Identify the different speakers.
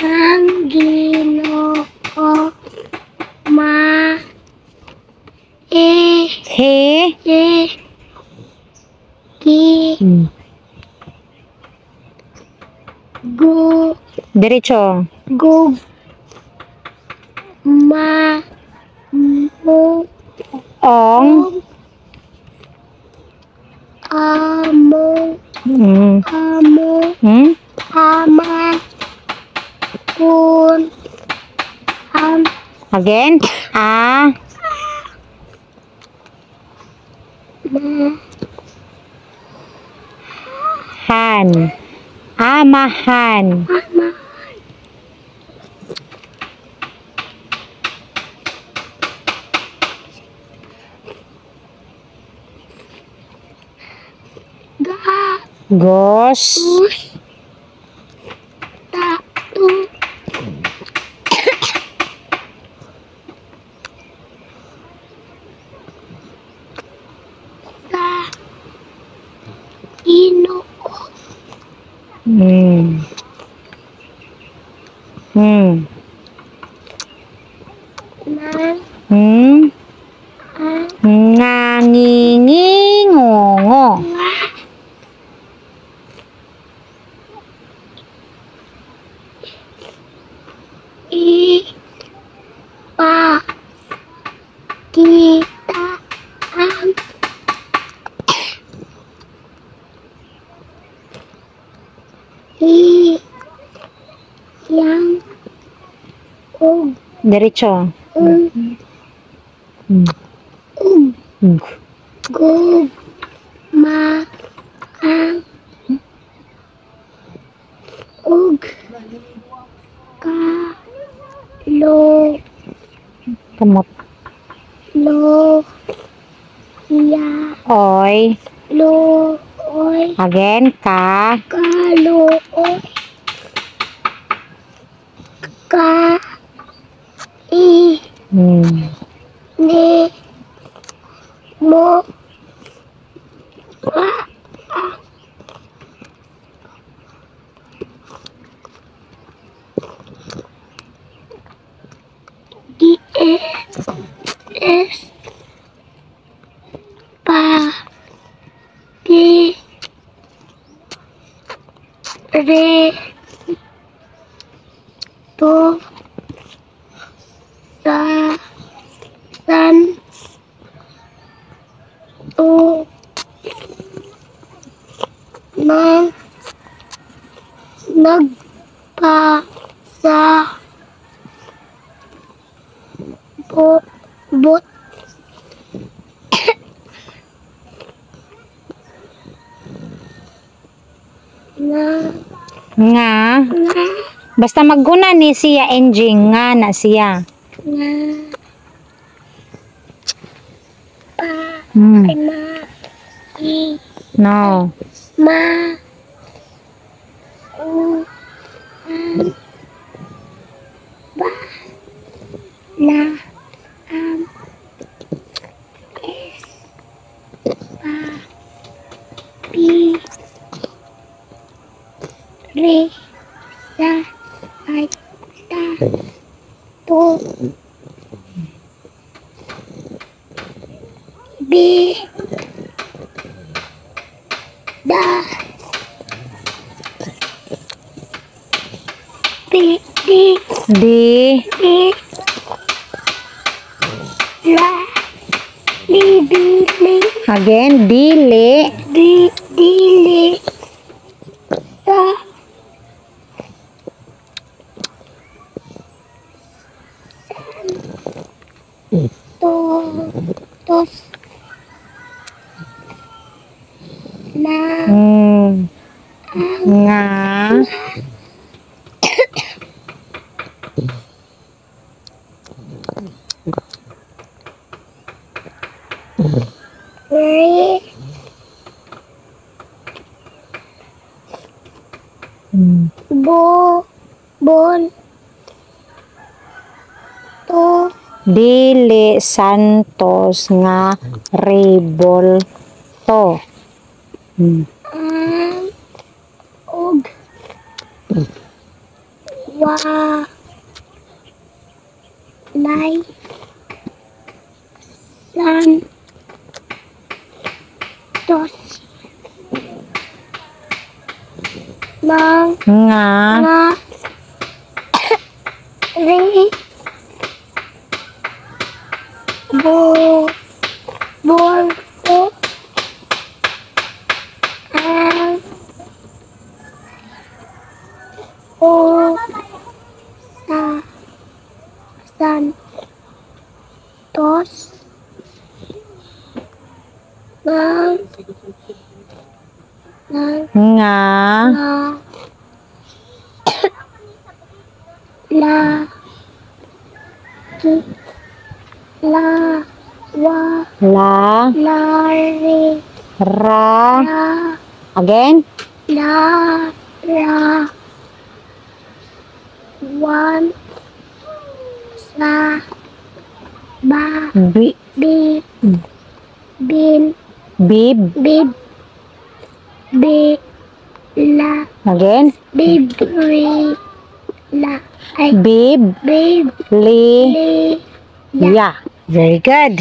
Speaker 1: Ang Ginoo ma e
Speaker 2: He.
Speaker 1: E ki gu
Speaker 2: Diretso.
Speaker 1: Gu ma mo
Speaker 2: Ong.
Speaker 1: Ong amo amo ama kun am.
Speaker 2: Again. A.
Speaker 1: Ma.
Speaker 2: Han. Amahan.
Speaker 1: Ama. Ga.
Speaker 2: Gos.
Speaker 1: Us ta tu sa Ginoo. Nang ang
Speaker 2: Ngangingingongo.
Speaker 1: Nga i pa kita ang i yang ug
Speaker 2: Diretso.
Speaker 1: Ung ug gug ma ang ug ka lo
Speaker 2: Kamot.
Speaker 1: Lo ya
Speaker 2: Oy.
Speaker 1: Lo oy.
Speaker 2: Again. Ka.
Speaker 1: Ka lo oy ka i ni mo a a D E S pa P R to sa san to nang nagpa sa bo bot na
Speaker 2: Nga.
Speaker 1: Nga.
Speaker 2: Basta magguna ni siya engine nga na siya.
Speaker 1: Nga pa ay ma i
Speaker 2: No.
Speaker 1: Ma u an ba la am es pa pi re sa ay ta to b da p d
Speaker 2: D.
Speaker 1: D la li di li.
Speaker 2: Again. Dili.
Speaker 1: Di dili sa san to tos na ang
Speaker 2: Nga.
Speaker 1: Re bo bon to.
Speaker 2: Dili Santos nga rebulto.
Speaker 1: Ang og Wa, lay, san, tos, mang,
Speaker 2: Nga.
Speaker 1: Nga, ri, bo, bol, ang, o, sa, san, tos, mang, mang,
Speaker 2: Nga.
Speaker 1: La, la, ki, la, wa,
Speaker 2: La.
Speaker 1: La, re,
Speaker 2: Ra.
Speaker 1: La,
Speaker 2: Again.
Speaker 1: La, ra, one, sa, ba,
Speaker 2: B.
Speaker 1: Bi, bin,
Speaker 2: Bib.
Speaker 1: Bib, bi, la,
Speaker 2: Again.
Speaker 1: Bib, ri, la, ay,
Speaker 2: Bib.
Speaker 1: Bib,
Speaker 2: Li.
Speaker 1: li,
Speaker 2: Ya. Very good.